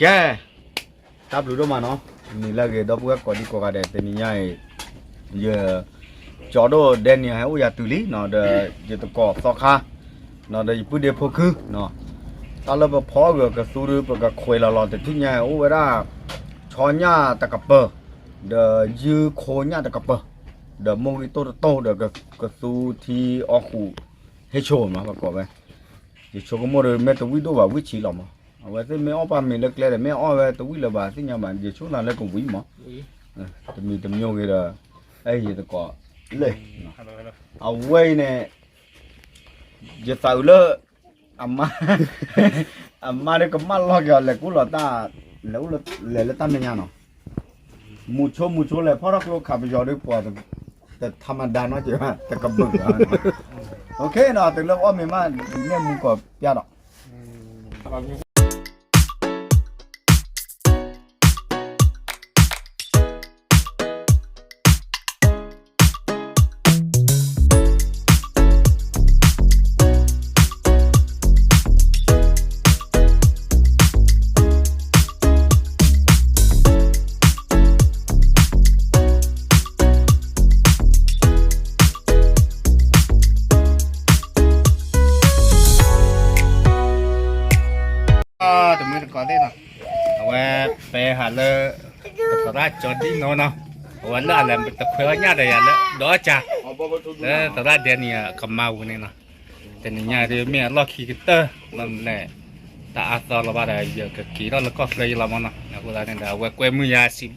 ကဲ, တၢ်ဘျုးဒိၣ်မးနီၤ, နံၤလၢအဂ့ၤ ဒီပုၢ်ဝဲၢ်ကိးဒံကိးဂၤဒဲး တနံၤညါအံၤ ယ ကၠီဒိၣ်ဒဲနံၤ ဟဲအိၣ်ယၤတုၤလံနီၤ, ဒီးယသကိးသီခါ နီၤ ဒီးယပုၢ်ဒ့ဖိခုနီၤ, တၢ်လၢပဖီအီၣ်ဂၢၤကသူဒီး ပကခွဲးလီၤလီၤ တထံၣ်ညါအိၣ်ဝဲဒၣ် ဆီညၣ်တကပၤ ဒီးယုၢ်ခိညၣ်တကပၤ ဒီးမိၢ်ဂံၢ်တိၢ်တတိၢ် ဒီးကသူထံအီၣ်ဃုာ် ဟ့ၣ်ဆိမး ပကိးဝဲ ယဆိကမိၣ်ဒီး မ့ၢ်တဝံၣ်ဒိၣ်ဘၣ် ဝံၣ်ဆံးလီၤမး, အဝဲသ့ၣ်မ့ၢ်အီၣ်ပာ်မ့ၤလၢကျဲဒီး မ့ၢ်အီၣ်ဝဲတဝံၣ်လၢၤဘၣ် သ့ၣ်ညါဘၣ် ယဆိကမိၣ်လၢကဝံၣ်မး, တမံၤတမံၤဂ့ၤဒီး အဲၣ်ယသကိးလၢ အဝဲအံၤန့ၣ် ယသးအုးလၢ အမါ အမါဒီးကမၣ်လီၢ်က့ၤအီၤ လဲၤကူၣ်လီၤတၢ် လဲၤအိၣ်လၢ လဲၤလၢတၢ်မဲာ်ညါနီၤ, မူဆိမူဆိလဲၤဖီၣ်ထီၣ်ကျိ ခးပယီၤဒီး ပှၤတထါမဒါနီတစဲးဘၣ် တကဘုးဘၣ်, အ OK နီၤ, တုၤလၢပအီၣ်မ့ၤမး ဒုးနဲၣ်မူကီၢ်ပျၢ်ဒီး တမုၢ်တကိးသ့ၣ်နီၤ, အဝဲ ပဟးလၢ ပသရၣ်ကၠီဒံၣ်နီၤနီၤ, အဝဲလၢအလဲၤတခွဲးအီၣ်ညၣ်ဒီးယၤလၢ ဒီးအီၣ်ကၢ် လၢသရၣ်ဒဲနံၤအကမါပူၤန့ၣ်နီၤ, တနံၤညါဒ်မ့ၢ်အလီၢ်ခံကတၢၢ် ဘၣ်မနုၤလဲၣ် တၢ်အါသီလီၤဘၣ်ဒီး ယကက့ၤထီၣ်လၢကီၢ်ချၢယလီၤမးနီၤ, အဃိသတးန့ၣ်ဒီး အဝဲကွဲမုာ်ယၤစံး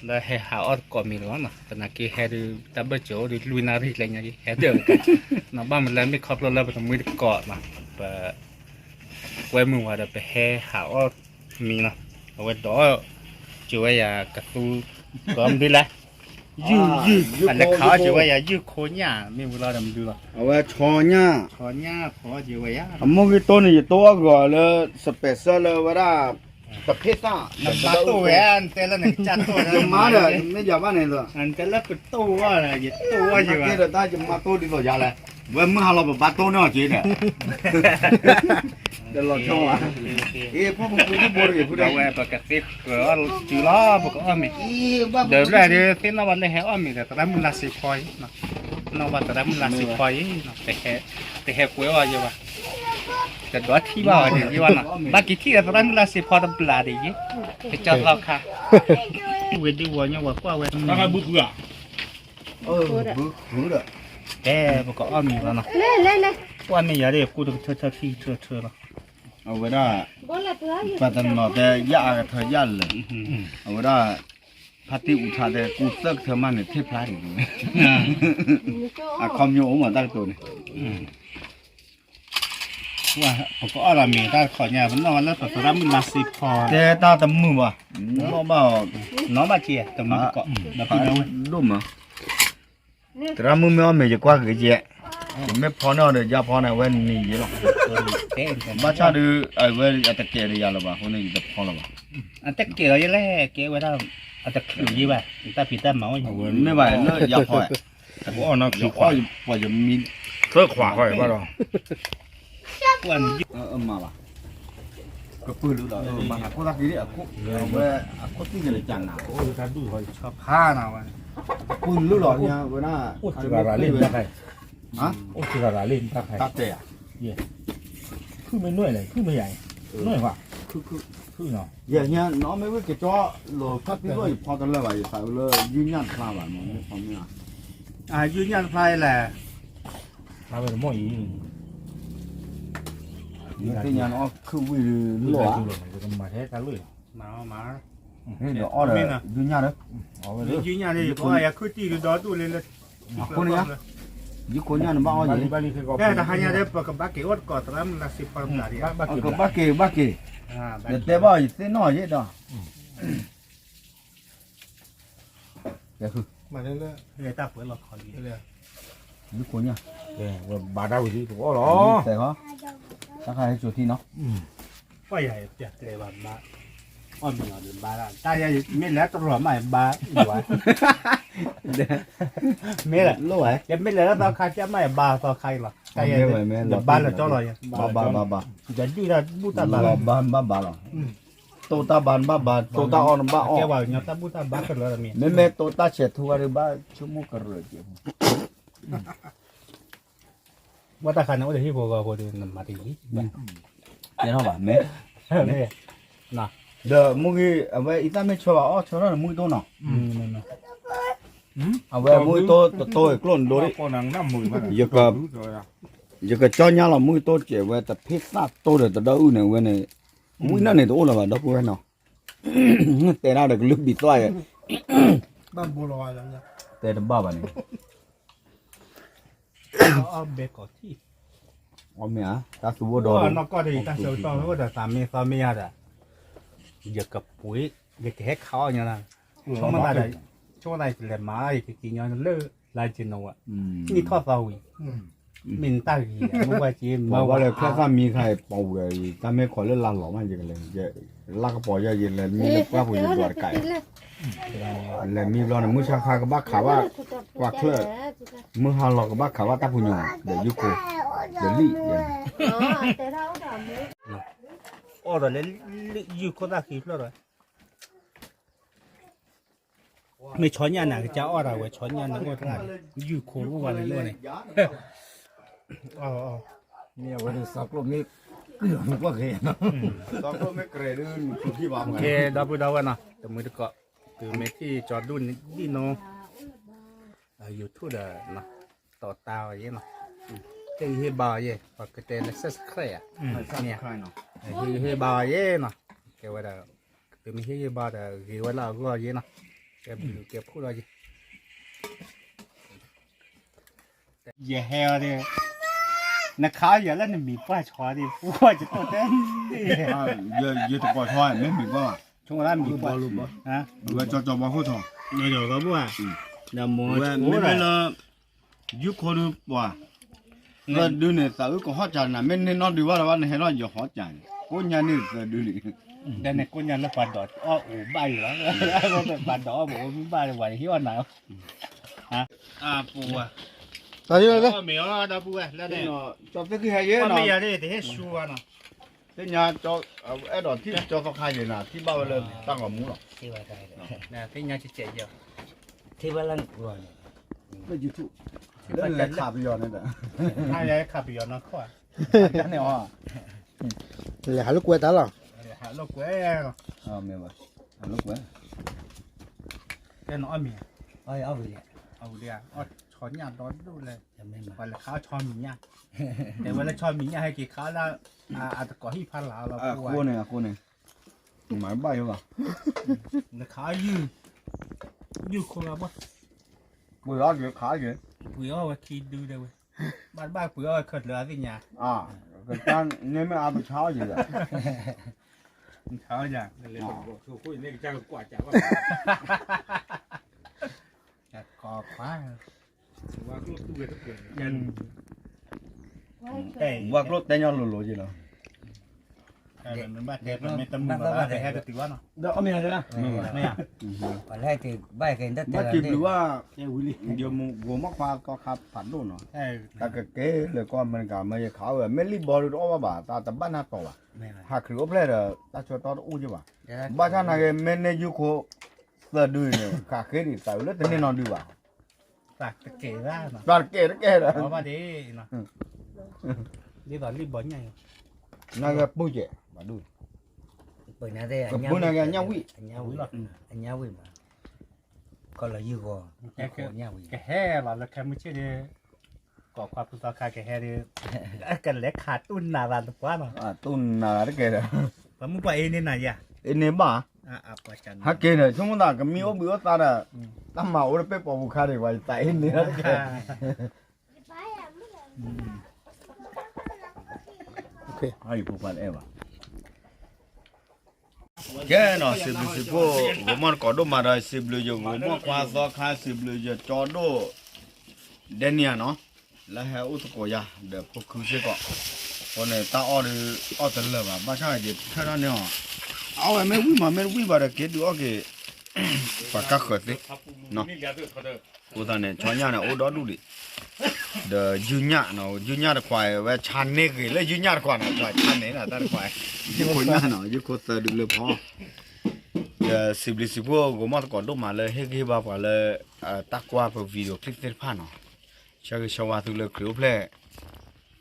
လၢဟဲဟးအီၣ်သကိးမ့ၤလီၤနီၤ, သနာ်က့ဟဲဒုး တၢ်ဘၢၣ်စၢၤအိၣ်ဒုးလွံၢ်နၣ်ရံၣ်လၢညါက့ၤ ဟဲဒၢးကါ, နီၤ ဘၣ်မနုၤလဲၣ် မ့ၢ်ခီဖျိလၢပတမှံတကိးနီၤ, ပ ကွဲမုာ်ဝဲဒီး ပဟဲဟးအီၣ်မ့ၤနီၤ, အဝဲဒိး စၢၤဝဲယၤကသူ ကီမနုၤလဲၣ်, ယုၢ် ယုၢ် အလဲၤခးအီၣ်စၢၤဝဲယၤ ယုၢ်ခိညၣ် မ့ၢ်ဝံၤလီၤဒီးမနုၤလီၤ, အဝဲဆီညၣ် ဆီညၣ် ဖီအီၣ်စၢၤဝဲယၤ အမိၢ်ဂံၢ်တိၢ်န့ၣ် ယတိၢ်အီၣ်ဂီၤလၢ စပဲးစၢၣ်လၢဝဲဒၣ် တဖ့ၣ်သၣ် နဘၣ်တိၢ်ဝဲ နတဲလၢနကစၢ်တိၢ်ဒီး ယမါဒီး မ့ၢ်ယၤဘၣ်န့ၣ်လီၤ, နတဲလၢပတိၢ်အီၣ်ဒီး ယတိၢ်အီၣ်ယၤဘၣ်, ကဲဒီးတၢ်ယမါတိၢ်ဒ်သိးယၤလဲၣ်, ဝဲမုၢ်ဟါလီၤပဘၣ်တိၢ်န့ၢ်အီၤက့ဒီး တလီၤဆီဘၣ်, အ့ ဖီဖိဖိဒ်ဘိတဂ့ၤဖုဒီး ဝဲပကသ့ဃၢၤအီၣ်တုၤလီၤ ပကအီၣ်မ့ၤ, ဒီးဘျီဒုးသ့ၣ်နီၣ်ဘၣ်လၢဟဲအီၣ်မ့ၤဒီး သရၣ်မုၢ်လါစ့ဖီအံၤ, နီၣ်ဘၣ်သရၣ်မုၢ်လါစ့ဖီအံၤ, တဟဲကွဲအီၣ်ယဲဘၣ်, တဒိးထံၣ်ဘၣ်အီၤန့ၣ် ယဲဘၣ်နီၤ, ဘၣ်က့ၤထံၣ်ဒီးသရၣ်မုၢ်လါစ့ဖီတဘျီဒ်ယဲ, ကကၠီသီခါ, ဝဲဒ်ဝီညါဝဲကွၢ်ဝဲ, ဘုဃုဒီး တဲပကအီၣ်မ့ၤလီၤနီၤ, ကွၢ်မ့ၢ်ယၤဒ်ကူတကထၢထၢခံကထၢထၢလီၤ, အဝဲဒၣ် ပှၤတနီၤတဲယၣ်အါကထၢယၣ်လၢာ်, အဝဲဒၣ် ဖါတံၢ်အူထါတဲကူသၢကထၢမးန့ၣ် ထံၣ်ဖျါဒ်န့ၣ်, အခီပညီအိၣ်မးတၢ်ကတိၤန့ၣ် ပကအီၣ်ဒီးမ့ၤတၢ်တခီညါ ပနီၣ်ဝဲလၢပသရၣ်မုၢ်လါစ့ဖီ, တဲတၢ်တမုာ်ဘၣ်, နီၣ်ဘၣ်အီၤ, နီၣ်ဘၣ်က့ၤ တမုာ်တကိး, ဒိၣ်မး, သရၣ်မုၢ်မ့ၢ်အီၣ်မ့ၤ ယကွၢ်ဂ့ၤကဲ, ယမ့ၢ်ဖီန့ၢ်အီၤဒီး ယါဖီန့ၣ် အဝဲနံၤယဲလီၤ, ဘၣ်ဆၣ်ဒုး အဝဲအတကဲးဒီးယၤလၢၤဘၣ် အဃိန့ၣ် ယတဖီလၢၤဘၣ်, အတကဲးလီၤယဲလဲၣ် ကဲဝဲဒၣ်, အတချုးယဲဘၣ်, တၢ်ဖံးတၢ်မၤအိၣ်, မ့ၢ်ဘၣ်လၢယါဖီ, ယအီၣ်နီၢ်ခံခွး, ပှၤယမံ, သၢခွးဃီဘၣ်ဒီး မၤဘၣ်, ကပုၢ်လုလီၤ မၤနၤခိၣ်သၣ်က့ၤ အဝဲအခိၣ်သံၣ်ကလဲၤကနၤ, ဆီဖါနၤဝဲ, ကပုၢ်လုလီၤဝဲဒၣ်, အိၣ်စှၤရၤလံ, အိၣ်စှၤရၤလံ, တၢ်တဲ, ဖုမ့ၢ်နွဲၣ်လဲၣ် ဖုမ့ၢ်ယၤ, နွဲၣ်ဘၣ်, ဖုနီၤ, ယညါနီၤမ့ၢ်ဝံၣ်ကကၠီလိာ်ဖးသံလိာ် ယဖီတလၢာ်ဘၣ် ယသးလၢယုၢ်ညၣ်တဖျါဘၣ်မ့ၢ်ဖီမ့ၢ်, ယုၢ်ညၣ်တဖျါလဲၣ် ဖျါဝဲတမီၢ်အံၤ, သ့ၣ်ညါနအီၣ်ခုၣ်ဝံၣ်လီၤ, မၤထဲတၢ်လၢ, မၤအီၣ်မၤ, အီၣ်ဒီး ယုၢ်ညၣ်ဒီး, ယုၢ်ညၣ်န့ၣ် ယကဘၣ်ယၤခုၣ်တံၢ်ဒီးဒီဒူၣ်လၢလၢ, အဃိန့ၣ်, ယုၢ်ခိၣ်ညၣ်န့ၣ်ဘၣ်အီၣ်ယဲ, တဟါညါဒီး ပကဘၣ်က့ၤအိၣ်တကိးသရၣ်မုၢ်လါစ့ဖီတဘျီဒီး, ကဘၣ်က့ၤဘၣ်က့ၤ, ယတဲဘၣ်ယသ့ၣ်နီၣ်ယဲဒီး ကဲ, တၢ်ပှဲၤလီၤခီလံ, ယုၢ်ခိၣ်ညၣ်, ဝဲဘၣ်တၢ်ဝံၤလံ ပကအီၣ်လီၤ, တၢ်ခါဟဲစိာ်ထံနီၤ, ပှၤယၤပျၢ်ကျဲဘၣ်မး, အီၣ်မ့ၤအီၤဒီးဘါဒၣ်, တၢ်ယၤမ့ၢ်လဲၤတရီၤမးဘါ, မ့ၢ်လဲၤ, ယမ့ၢ်လဲၤလၢသီခါကၢ်မးယဘါသီခါအံၤလီၤ, တၢ်ယၤယဘါလၢာ်ကၠီလီၤ, ယဒုၣ်တၢ်ဘူၣ်တၢ်ဘါလီၤ, ဘါဘါဘါဘါလီၤ, တိၢ်တၢ်ဘါနဘၣ်ဘါ, တိၢ်တၢ်အီၣ်နဘၣ်အီၣ်, မ့မ့ၢ်တိၢ်တၢ်ဆဲးထူဝဲဒၣ်ဘၣ်ဆိကမိၣ်ကရၢၢ်က့ၤ ဘၣ်တၢ်ခါန့ၣ် အိၣ်ဒီးဟံၣ်ဖိဃီဖိဒီး နမၤတယံၤ, တဲထီၣ်ဘၣ်မ့ၢ်, ဒီးမူဂံၢ် အဝဲအံသၣ်မ့ၢ်ဆၢဘၣ်အီၣ်ဆၢထီၣ်န့ၣ် မူဂံၢ်တိၢ်နီၤ, အဝဲမူဂံၢ်တိၢ်တတိၢ်ကျိၣ်နဒိၣ်, ယကကၠီညါလီၤ မူဂံၢ်တိၢ်စဲးဝဲတဖ့သၣ်တိၢ်ဒီးတဒီအုၣ်န့ၣ် အဝဲန့ၣ်, ဝံၤနီၢ်န့ၣ်တအိၣ်လၢၤဘၣ် ဒီပုၢ်ဝဲၢ်နီၤ, တဲဒၣ်ဒီးကလုၢ်ဘံးသွဲၣ်ယဲ, တဲတဘၣ်ဘၣ်န့ၣ် အီၣ်မ့ၢ်ဧါ, တၢ်သူဝဲဒီး နီၢ်ကီၢ်တဂ့ၤ တၢ်ဆၢကတီၢ်လၢအိၣ်ဒီးသးမ့ၢ်သီမ့ၢ်ယၤဒီး ယကပှ့ၤ ယကဟဲခးအီၣ်ညါလီၤ, ဆိကမိၣ်သးဒီး ဆိကမိၣ်သးယကလဲၤမၤ ယကက့ၤညီလၢ လါယနူၤဝါ နံၣ်ထီၣ်သီဝံၤ မ့ၢ်နတၢ်ဂ့ၤ မ့ၢ်ဝဲက့ၤမၤဝဲလၢချၢၣ်သၣ်မံခါအံၤ ပီဝဲအံၤ တၢ်မ့ၢ်ခိးလၢလါလီၤမး ယကလဲၤ လါကပီၤယဲ ယလဲၤမံလၢပှၢ်ပူၤယဒွးတကးအံၤ လဲၤမံဘျီန့ၣ် မုၢ်ဆါခါကဘၣ်ခးဘၣ် ပှၤချၢၣ်, မုၢ်ဟါလီၤကဘၣ်ခးဘၣ်တၢ်ပူၤညီ ဒီးယုၢ်ခိၣ်, ဒီးလံၣ်, အီၣ်ဒီးလၢ ယုၢ်ခိၣ်သၣ်ဃံဖျၢၣ်ဒီး မ့ၢ်ဆီညၣ်န့ၣ် ကစၢ်အီၣ်ဒၣ်ဝဲ ဆီညၣ်န့ၣ်အိၣ်တၢ် ယုၢ်ခိၣ်အိၣ်ဝဲလၢယိၣ်န့ၣ် မ့ၢ်အဝဲဒၣ် စီၤကျိၣ်မ့ၢ်ကြၢးနကွၢ်က့ၤ ကဲ ဒီပုၢ်ဒီဝဲၢ်နီၤ တမုာ်တကိး တုၤမ့ၢ်ထံၣ်ကၠီဒိၣ်ဒံၣ်နီၤ YouTube ဒီး တီၤတၢ်အီၤယဲနီၤ ဟ့ၣ်ဂံၢ်ဟ့ၣ်ဘါအီၤယဲ ပှၤကတဲလၢ subscribe ဧါ မ့ၢ် ဟ့ၣ်ဂံၢ်ဟ့ၣ်ဘါအီၤယဲနီၤ ကဲဝဲဒၣ် တုၤမ့ၢ်ဟ့ၣ်ဂံၢ်ဟ့ၣ်ဘါဒီးဂ့ၤဝဲလၢအဂီၢ်ယဲနီၤ ကဲဘျုးကဲဖှိၣ်လီၤယဲ ယဟဲအီၤဒီး နခးအီၣ်ယၤလၢနမံၤပှၢ်ဆီဒီး ပှၢ်ယတိၢ်တဲ ယတကိးဆီ မ့ၢ်မံၤပှၢ်ဘၣ် ဆိကမိၣ်လၢမံၤပှၢ် ဝဲကၠီကၠီဘီခိၣ်ထီၣ် ဒီးမ့မ့ၢ်လၢ ယုၢ်ခိၣ်ဒုးပှၤ သၢဒုန့ၣ် သးအုၣ်ကဟီၣ်ကၢ်နၤ မ့ၢ်န့ၢ်နီၢ်ဒုးဘၣ်လၢၤဘၣ် နဟဲထီၣ်ယဟီၣ်ကၢ်န့ၣ် ကိးညါန့ၣ်သၢဒုန့ၣ် ဒ်န့ၣ်ကိးညါလၢပှၤဒိးအီၣ်အိၣ်ဘၣ်ယၤလီၤ ပှၤဒိးအီၣ်ဘၣ်အိၣ်မ့ၢ်ဘၣ်လၢပှၤဟ့ၣ်အီၣ်နၤ ပဝဲ မ့ၢ်အီၣ်ဒီပုၢ်ဝဲၢ်လၢန့ၣ် ကၠီသ့ၣ်ကဟဲယဲနီၤ မ့ၢ်ယၤန့ၣ် တဟ့ၣ်ဆူဘၣ်နီၤ သ့ၣ်ညါ အဲၣ်ဒိးထံၣ်ကၠီသီခါယဲနီၤ ထံၣ်ဘၣ်ဝဲလၢတၢ်ဂီၤမူလီၤ သ့ၣ်ညါကဲးယဲ ထံၣ်ဘၣ်လၢနကျိၤန့ၣ် လၢ YouTube လၢလဲၤခးပယီၤန့ၣ်ဒီး ခးပယီၤနီၢ်ခိၣ် တၢ်န့ၣ်အီၤ လဲၤဟးလိာ်ကွဲတၢ်လီၤ ဟးလိာ်ကွဲ မ့ၢ်ဘၣ် ဟးလိာ်ကွဲ တဲနအီၣ်မ့ၤ အီၣ်ဝံၤလံ အီၣ်ဝံၤလံ အီၣ်ဆီညၣ်ဒီဒိၣ်လဲၣ် ပှၤလဲၤခးအီၣ်ဆီမံၤညၣ် တဲဝဲလၢဆီမံၤညၣ်ဟဲက့ၤခးလၢ အတကိးဟံၣ်ဖးလၢ်လီၤ အဃိန့ၣ် အဃိန့ၣ် မၤဘၣ်ယိၣ်ဘၣ် လဲၤခးအီၣ်ယုၢ် ယုၢ်ခိၣ်လီၤဘၣ် ပှ့ၤအီၣ်က့ၤခးက့ၤ ပှ့ၤအီၣ်ဝဲခံဒုဒဲဝဲ ဘၣ်တဘၣ်ပှ့ၤအီၣ်ဝဲခၢၣ်လၢအသ့ၣ်ညါ ကတၢ်န့ၣ်မ့ၢ်အါပဆါအီၣ်ယံၤဒီး ဆါအီၣ်ယံၤ ကီခွါ ဝါကျိၣ်တဲညီလိၤလိၤယံၤလီၤ ဒီးအီၣ်မ့ၤယၤ ဘၣ်က့ၤဘျုးဘၣ် ယမိၢ်ဂိၤမီၣ်ခွါသီခါဖးဒိၣ်နီၤ တၢ်ကကဲလၢကီၢ်အမဲရကၤ မ့ၢ်ယခးဝဲ မ့ၢ်လံၣ်ဘီဒုးတအီၣ်ဘၣ်ဘၣ် တၢ်တဘၣ်နၢ်တီၤဘၣ် ဟးခရံာ်အိၣ်ဖျဲၣ်ဒီး တၢ်ဆၢကတီၢ်တအိၣ်က့ဘၣ် ဘၣ်ဆၣ်နာ်က့ မ့ၢ်န့ၢ်ယုၢ်ခိၣ်သၢဒုန့ၣ် ဃးဃ့ဒံးသးအုးလၢတန့ၢ်နီတဒုဘၣ် သးတကဲးတကဲးဒီး နာ်က့ပုၢ်ကဲး ဘၣ်ဒူၣ် ကပုၢ်နာ်က့ အညၣ်ဝံၣ် အညၣ်ဝံၣ်မး ကီၢ်လီၤယုၢ်ဂီၤ ကဟဲလီၤလၢခဲမုၢ်ဆ့ၣ်ဒီး ကိးခွါဖိသီခါကဟဲဒီး ကလဲၤခးတူၢ်နးသးတပှၢ်နီၤ တူၢ်နးသးတကဲးဒီး ပှၤမုၣ်ပှၢ်အ့န့ၢ်နၤယၤ အ့န့ၢ်ဘၣ် ဟဲက့ၤဒီး ဆိကမိၣ်သးကမံအိၣ်ဘှံးအိၣ်သါဒီး တၢ်မၤအိၣ်လၢပ့ၢ်ပိာ်ပူၤခါဒီး ပှၤသးအ့န့ၢ်တကဲး အံၤဖိခွါတအဲၣ်ဘၣ် ကဲနီၤ စံးဘျုးစံးဖှိၣ် ဂိၤမီၣ်တကိးဒိၣ်မးဒီး စံးဘျုးယဂိၤမီၣ်ခွါသီခါ စံးဘျုးယကၠီဒိၣ် ဒဲနံယၤနီၤ လၢဟဲအိၣ်သကိးယၤ ဒီးဖိခုစ့ၢ်ကီး အဃိန့ၣ် တၢ်အီၣ်ဒီး အီၣ်တလၢာ်ဘၣ် ဘၣ်ဆၣ်ယထၢထီၣ်န့ၢ်အီၤ အဝဲမ့ၢ်ဝံၣ်မး မ့ၢ်တဝံၣ်ဘၣ်ဒီး က့ၤဒုးအီၣ်က့ၤ ပှၤကါဃၢၤသ့, အဃိသတးန့ၣ် ဆီညၣ်န့ၣ် အိၣ်ဒီဒူၣ်ဒံး, ဒီးယုၢ်ညၣ်နီၤ, ယုၢ်ညၣ်တခွးဝဲဆါန့ၢ်ဂ့ၤလၢယုၢ်ညၣ်တခွးန့ၣ် ပှၤဆါန့ၢ်နၤတၢ်တခွး, ယုၢ်ခိညၣ်နီၤ ယုၢ်ခိသၢဒုလၢဖီ ဒီးစံးဘျုးစံးဖှိၣ် ဂီၤမီၢ်သကိးဒိၣ်မးလၢဟ့ၣ်ဂံၢ်ဘါပှၤလၢ တၢ်ကွၢ်ပ video clip သ့ၣ်တဖၣ်နီၤ, ဆၢဂ့ၤဆၢဝါသုလၢခရံာ်အိၣ်ဖျဲၣ်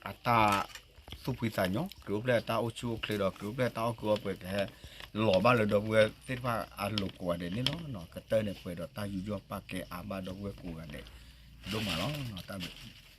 အတၢ်သူၣ်ဖှံသးညီ, ခရံာ်အိၣ်ဖျဲၣ်အတၢ်အိၣ်ဆူၣ်အိၣ်ချ့ဒီး ခရံာ်အိၣ်ဖျဲၣ်အတၢ်အီၣ်ကုၢ်အီပှဲၤကဟဲ လီၤဘၣ်လၢဒီပုၢ်ဝဲၢ်သ့ၣ်တဖၣ်အလိၤကိးဂၤဒဲးန့ၣ်လီၤ. ကတၢၢ်န့ၣ်ပှဲၤဒီးတၢ်ယူးယီၣ်ပာ်ကဲအါဘၣ်ဒီပုၢ်ဝဲၢ်ကိးဂၤဒဲး ဒိၣ်မးလီၤ. တၢ်ဘျုး